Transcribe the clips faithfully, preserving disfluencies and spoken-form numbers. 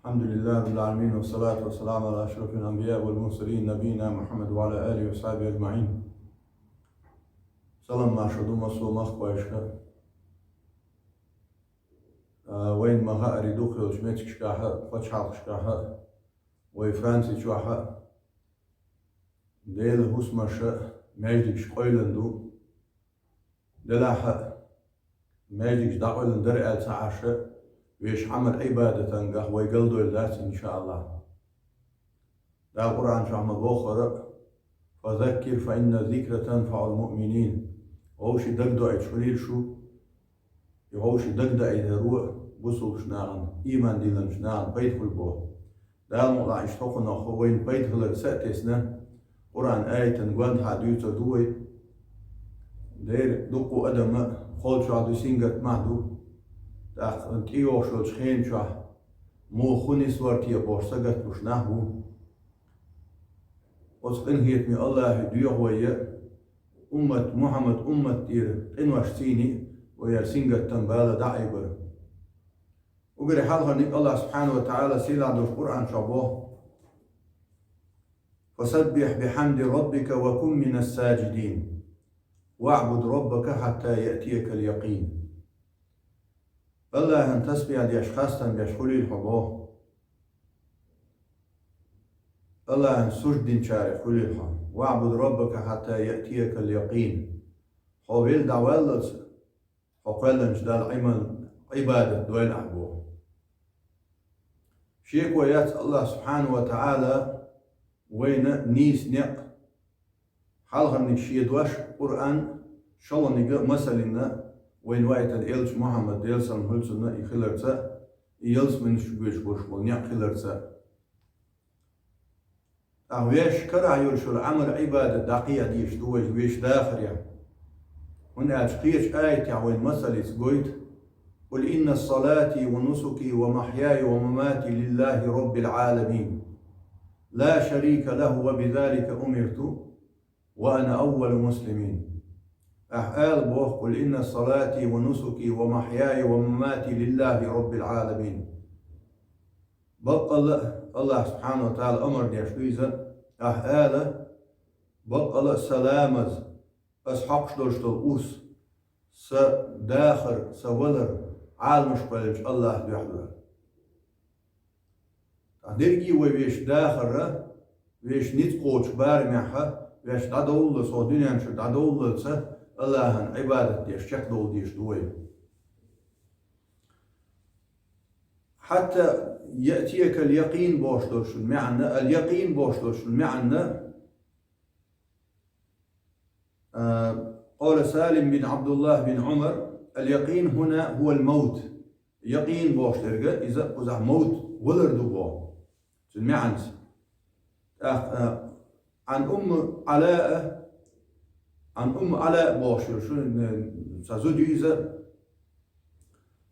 الحمد لله رب العالمين، والصلاة والسلام على أشرف الأنبياء والمرسلين، نبينا محمد وعلى آله وصحبه أجمعين. Салам-маршо ду массо а махкахошка. А, вайна ма-хаъара, дукха йолчу меттигашкахь а, пачхьалкхашкахь а, вай Франци чохь а, Делан хӀусамаш а, маьждигаш къевлина ду. Делахь а, маьждигаш дӀакъевлина дара аьлла ца Ӏаш а, вешан Ӏамал-Ӏибадатан гӀехь вай галдойла дац, иншааллахь. Дала Къуръан чохь ма боху хӀара: «Фазаккир, фа инна зикра танфаӀул муъминин». Вовшийн дагадоуьйтуш хуьлийла шу, и вовшийн дагадоуьйтур ду бусулбачу нахана, ийман диллинчу нахана пайда хуьлу боху. Дала мукъалахь, иштта хӀокхунах вайна пайда хилар са а тесна, Къуръан аятан гонаха дуьйцур ду вай. Дера, дуккха а адам а холчохь ду, сингаттамахь ду. ТӀаккха тӀейогӀуш йолчу хенан чохь муха хӀун нисвар те бохуш сагатдеш нах бу. Оцу къинхетаме Аллахье доьху вай, уммат, Мухьаммад уммат тӀера къинош цийний, вай яра сингаттам бала дӀаайбар. Уггаре хьалхарниг Аллах субхьанаху ва таӀала сийлахь долчу Къуръан чохь боху: «Фасаббихь бихьамди раббика ва кун минас саджидин. ВаӀбуд раббака хьатта яътиякал якъин». Аллахьан тасбихь деш, хастам беш хуьлийла хьо боху. Аллахьан сужда динчарех хуьлийла хьо. «ВаӀбуд раббака хьатта яътиякал якъин». Хьо велла дӀаваллалц, хьо кхоьллинчу Далла Ӏиман, Ӏибадат дойла ахь боху. Шеко яц, Аллах субхьанаху ва таӀала вайна нийса некъ, хьалхарниг шен дош Къуръан, шолгӀаниг а масална, вайна ваийтина элча Мухьаммад, Делан салам хуьлда цунна, и хиларца, и ялсаманаш чу гоьдуш болуш болу некъ хиларца. ТӀаккха вешан карахь йолуш йолу Ӏамал-Ӏибадат дӀакхехьа дезаш ду вай вешан дахарехь. ХӀунда аьлча кхечу аятехь вайна масалца гойту: «Къул инна салати ва нусуки ва махьяя ва мамати лиллахи раббил Ӏаламин. Ла шарика лаху ва бизалика умирту, ва ана аввалул муслимин». Ахь ала боху: «Къул инна салати ва нусуки ва махьяя ва мамати лиллахи раббил Ӏаламин». Баккъалла а, Аллах субхьанаху ва таӀала амар деш ду иза, ахь ала: «Баккъалла а сан ламаз, ас хьокхуш долуш долу урс, сан дахар, сан валар Ӏаламаш кхоьллинчу Аллаха дуьхьа ду». Ткъа дерриге а вай вешан дахарра, вешан ницкъ кхочу барамехьа, вешан дӀадовллалц, хӀокху дуьнен чуьра дӀадовллалца Аллахьан Ӏибадат деш чекхдовла дезаш ду вай. «Хьатта яътиякал якъин» бохуш долчун маьӀна, ал-якъин бохуш долчун маьӀна, а, къала Салим бин Абдуллах бин Умар: «Ал-якъин хӀуна хӀуал мавт». Якъин бохуш дерг иза кхузахь мавт, валар ду боху. Цуьнан маьӀнас. ТӀаккха, а, Ӏан Умму Ӏалаа, Ӏан Умму Ӏалаа бохуш йолу шу, н-, сан зуда ю иза,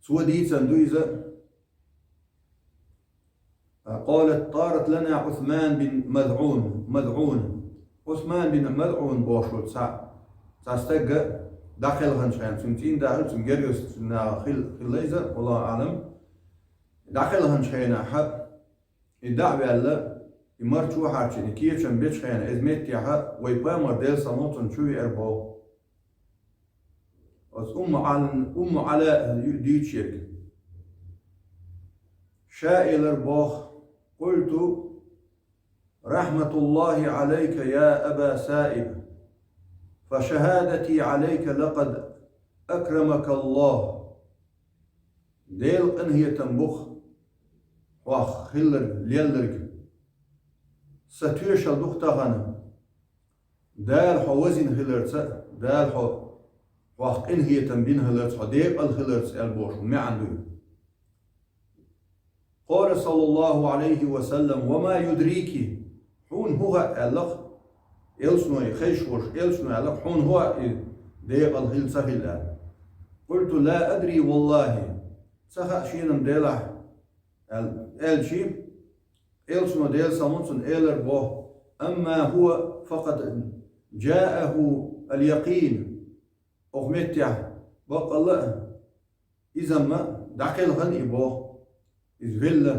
цо дийцина ду иза. А, къалат: «Тарат лана Ӏусман бин МазӀун, МазӀун». Ӏусман бин МазӀун бохуш волу цхьа, цхьа стаг дӀакхелханчу хенахь, цуьнан цӀийнда а хилла, цуьнан гергарчу цуьнан наха хилла, хилла иза, валлаху аӀлам. ДӀакхелханчу хенахь, и дӀа а ваьлла, и марчо а хьарчийна, и кечам бечу хенахь, иза меттехь вай пайхамар, Делан салам хуьлда цунна, чу веара боху. Оцу Умму Ӏал-, Умму Ӏалаа ю-, дуьйцуш ерг. Ша элира боху: «Къулту: рахьматуллахи Ӏалайка, я Аба Саиб, фа шахадати Ӏалайка лакъад акрамакаллах». Делан къинхетам бу-кх хьох хилларг, лелларг. Сан тоьшалла ду-кх тахана, Дала хьо вазийна хиларца, Дала хьо, хьох къинхетам бина хиларца, хьо декъала хиларца аьлла бохуш маьӀна ду. Къала саллаллаху Ӏалайхи ва саллам: «Ва ма юдрики?» Хьуна хӀун хаьа аьлла-кх, элчано, и хезаш волуш элчано аьлла-кх, хьуна хӀун хаьа и декъала хилла ца хилла аьлла. Къулту: «Ла адри, валлахи». Ца хаьа шена-м делахь, аьлла, аьлча, элчано, Делан салам хуьлда цунна, элира боху: «Амма хӀуа факъад джааху ал-якъин». Оха меттехь, баккъалла а, иза-м дӀакхелхина и боху. Иза велла.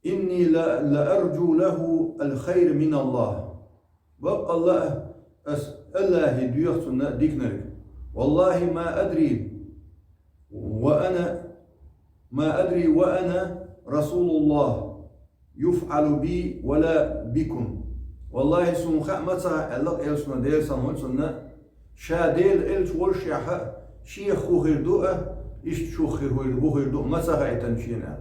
إني ل-، لأرجو له الخير من الله. Бакъалла а, ас Аллахӏе доьху цунна диканиг. والله ما أدري وأنا، ما أدري وأنا رسول الله يفعل بي ولا بكم. Валлахӏи, суна хаьа ма ца хаьа, аьлла элчано, Делан салам хуьлда цунна, ша Делан элча воллушехь а, шех хӀун хир ду а, иштта шух хир хӀун хир ду а ма ца хаийтина шена.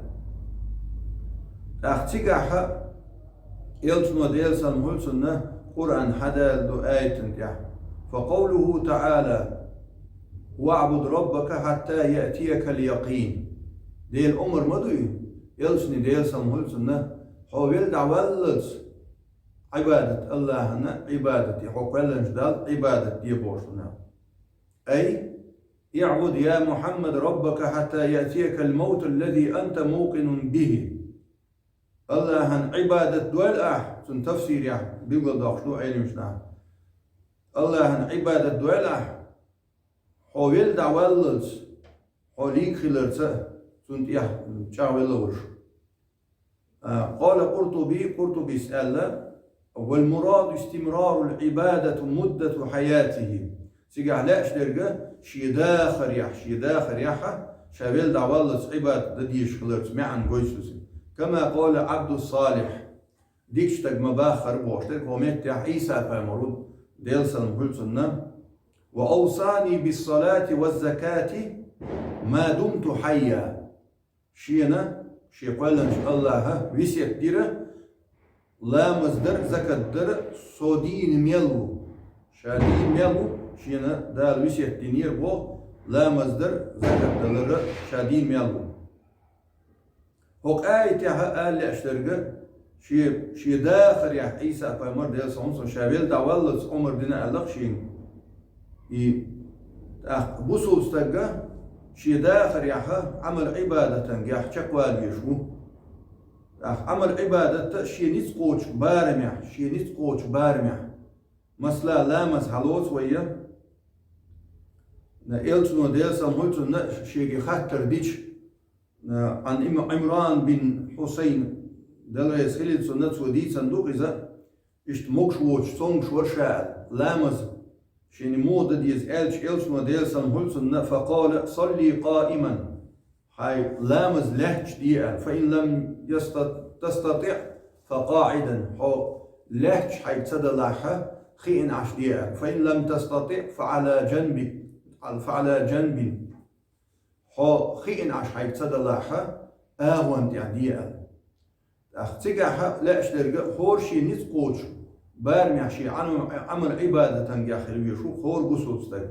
ТӀаккха цигахь а элчано, Делан салам хуьлда цунна, Къуръан хьадаьлла ду аятан тӀехь: فقوله تعالى: واعبد ربك حتى يأتيك اليقين. Делан омра ма дуй, элчане, Делан салам хуьлда цунна, хьо велла дӀаваллалц Ӏибадат, Аллахӏана Ӏибадат де, хьо кхоьллинчу Далла Ӏибадат де бохуш ду нах. أي: اعبد يا محمد ربك حتى يأتيك الموت الذي أنت موقن به. Аллахӏана Ӏибадат дойла ахь, цуьнан тафсирехь билгалдоккхуш ду Ӏеламнаха. Аллахӏана Ӏибадат дойла ахь, хьо велла дӀаваллалц, хьо лийга хиларца, цунна тӀехь чӀагӀвелла волуш. А, قال القرطبي, Къуртубис аьлла: والمراد استمرار العبادة مدة حياته. Цигахь лаьаш дерг шен дахарехь, шен дахарехь а ша велла дӀаваллалц Ӏибадат дан дезаш хиларца маьӀна гойтуш ду. كما قال عبد الصالح. Дика стаг ма-баххара бохуш дерг, хӀокху меттехь Ӏийса-пайхамар ву, Делан салам хуьлда цунна: وأوصاني بالصلاة والزكاة ما دمت حيا. Шена, шен кхоьллинчу Аллахӏа весет дира, ламаз дар а, закат дар а со дийна мел ву. Ша дийна мел ву, шена Дала весет динера боху, ламаз дар а, закат далар а ша дийна мел ву. ХӀокху аятехь а ала лаьаш дерг, шен, шен дахарехь Ӏийса-пайхамар, Делан салам хуьлда цунна, ша велла дӀаваллалц омра дина аьлла-кх шена. И тӀаккха бусулба стаг шен дахарехь а Ӏамал-Ӏибадатан гехь чекхвала везаш ву. ТӀаккха Ӏамал-Ӏибадат а шен ницкъ кхочу барамехь, шен ницкъ кхочу барамехь. Масала, ламаз хьалоцу вай, элчано, Делан салам хуьлда цунна, шега хаттар дича, Ӏан Им-, Ӏимран бин Хьусайн, Дела реза хилийла цунна, цо дийцина ду иза, иштта могуш воцуш цомгуш вара ша аьлла, ламаз шена муха дан деза аьлча, элчано, Делан салам хуьлда цунна, فقال: صل قائما. Хьайн ламаз лаьтташ де аьлла, فإن لم يست-، تستطع فقاعدا. Хьо лаьтташ хьайга ца далахь а, хиъна Ӏаш де аьлла, فإن لم تستطع فعلى جنب، فعلى جنب. Хьо хиъна Ӏаш хьайга ца далахь а, агӀон тӀехь де аьлла. ТӀаккха цигахь а лаьаш дерг хӀора шен ницкъ кхочу барамехь шен Ӏамал-, Ӏамал-Ӏибадатан гехь хила везаш ву хӀора бусулба стаг.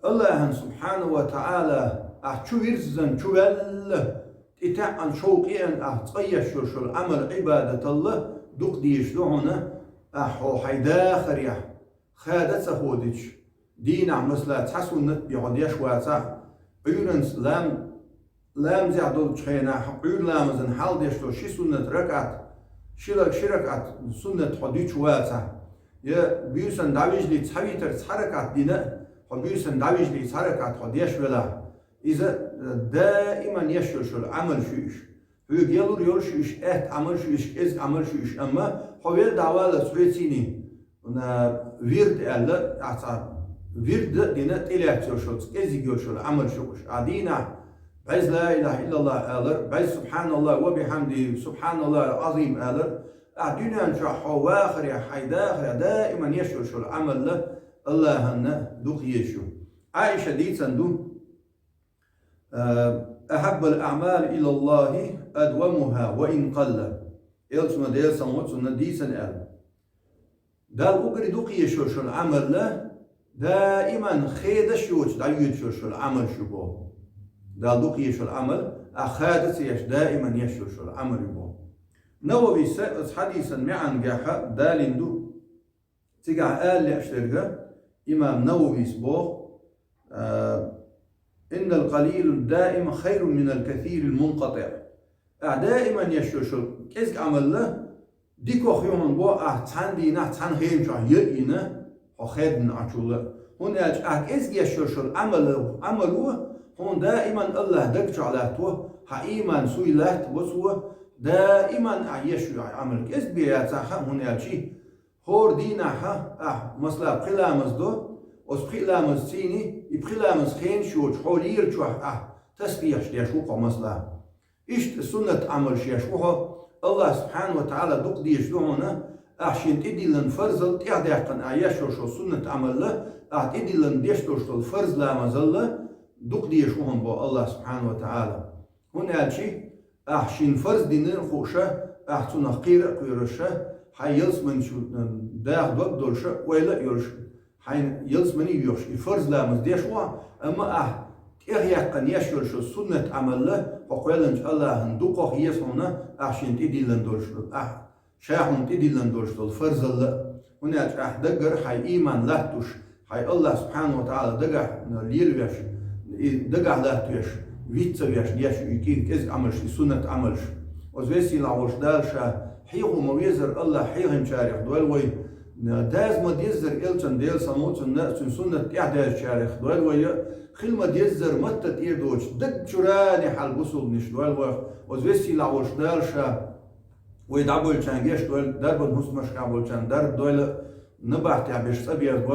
Аллахӏана субхьанаху ва таӀала ахь чу вирзина, чу ваьлла, тӀетаьӀӀана шовкъе а ахь цкъа еш йолуш йолу Ӏамал-Ӏибадаталла дукха дезаш ду хьуна, ахь хьо хьайн дахарехь хада ца ходуьйтуш, дийнахь, масала, цхьа суннат бен хьо деш вацахь, Ӏуьйранца лам-, ламазехь долчу хенахь, Ӏуьйра ламазан хьалха деш долу ши суннат ракаӀат, ши ла-, ши ракаӀат суннат хьо дуьтуш вацахь, я буьйсанна дӀавижале цхьа витар цхьа ракаӀат дина а, хьо буьйсанна дӀавижале цхьа ракаӀат хьо деш велахь, иза, э, даиман еш йолуш йолу Ӏамалш ю уьш. Хьоьга ялур йолуш ю уьш, аьтта Ӏамалш ю уьш, кӀезиг Ӏамалш ю уьш, амма хьо велла дӀаваллалц хьоьцийний, вирд аьлла, ахь цхьа вирд а дина, тӀелаьцна йолуш йолу, кӀезиг йолуш йолу Ӏамалш ю уьш. Ахь дийнахь бӀаьзза ла илахӀа иллаллахӀ алар, бӀаьзза субхьаналлахӀ ва бихьамдихӀи, субхьаналлахӀил Ӏазим алар, ахь дуьнен чохь хьо вахарехь, хьайн дахарехь даиман еш йолуш йолу Ӏамалла Аллахьанна дукха езаш ю. Ӏайша дийцина ду: «أحب الأعمال إلى الله أدومها وإن قل». Элчано, Делан салам хуьлда цунна, дийцина аьлла: Далла уггаре дукха езаш йолуш йолу Ӏамал даиман хедаш йоцуш дӀайоьдуш йолуш йолу Ӏамалш ю боху. Далла дукха езаш йолу Ӏамал, ахь хада ца еш, даиман еш йолуш йолу Ӏамал ю боху. Нававис оцу хьадисан маьӀнагахь далийна ду. Цигахь ала лаьаш дерг, имам Нававис боху, а: «إن القليل الدائم خير من الكثير المنقطع». Ахь даиман еш йолуш йолу кӀезиг Ӏамал дикох ю хьуна боху, ахь цхьана дийнахь, цхьана хенан чохь яйина, хьо хедна Ӏачул а. ХӀунда аьлча ахь кӀезиг еш йолуш йолу Ӏамал, Ӏамало хьуна даиман Аллахь даг чохь латто, хьан ийман суй латта бо цо, Даиман ахь еш йолу Ӏамал кӀезиг бен яцахь а, хӀунда аьлча хӀора дийнахь ахь, масала, пхи ламаз до, оцу пхи ламазций, и пхи ламаз хенаш йоцуш хьо лелачохь ахь тасбихьаш деш ву хьо, масала. Иштта суннат Ӏамалш еш ву хьо, АллахӀ субхьанаху ва таӀала дукха дезаш ду хьуна, ахь шена тӀедиллина фарзал тӀехдаьккхина ахь еш йолуш йолу суннат Ӏамалла, ахь тӀедиллина деш долуш долу фарз ламазалла дукха дезаш ву хьуна боху АллахӀ субхьанаху ва таӀала. ХӀунда аьлча ахь шена фарз динарг а хууш, ахь цунах кхера а кхоьруш, хьайн ялсамани чу даха дог а долуш, ойла а йолуш, хьайна ялсамани а йоьхуш, и фарз ламаз деш ву, амма ахь тӀехъяьккхина еш йолуш йолу суннат Ӏамалла, хьо кхоьллинчу АллахӀан дукхах еза хьуна, ахь шена тӀедиллина долуш долу, ахь ша хьуна тӀедиллина долуш долу фарзалла а. ХӀунда аьлча ахь даггара хьайн ийман латтош, хьайн АллахӀ субхьанаху ва таӀала дагахь лелавеш, и дагахь латтавеш, виц ца веш деш ю и кӀезиг Ӏамалш, и суннат Ӏамалш. Оцу веза-сийлахь волчу Дала ша хьехо ма-веззара, АллахӀ хьехамчарех дойла вай. Даза ма-деззара, элчан, Делан салам хуьлда цунна, цуьнан суннат тӀехь даьзначарех дойла вай. Хила ма-деззара, матта тӀера доцуш, даг чуьра хьал бусулбанаш дойла вай. Оцу веза-сийлахь волчу Дала ша вай дӀабевллачарна гечдойла, дарбан хӀусамашкахь болчарна дарба дойла, набахтехь берш цӀа беза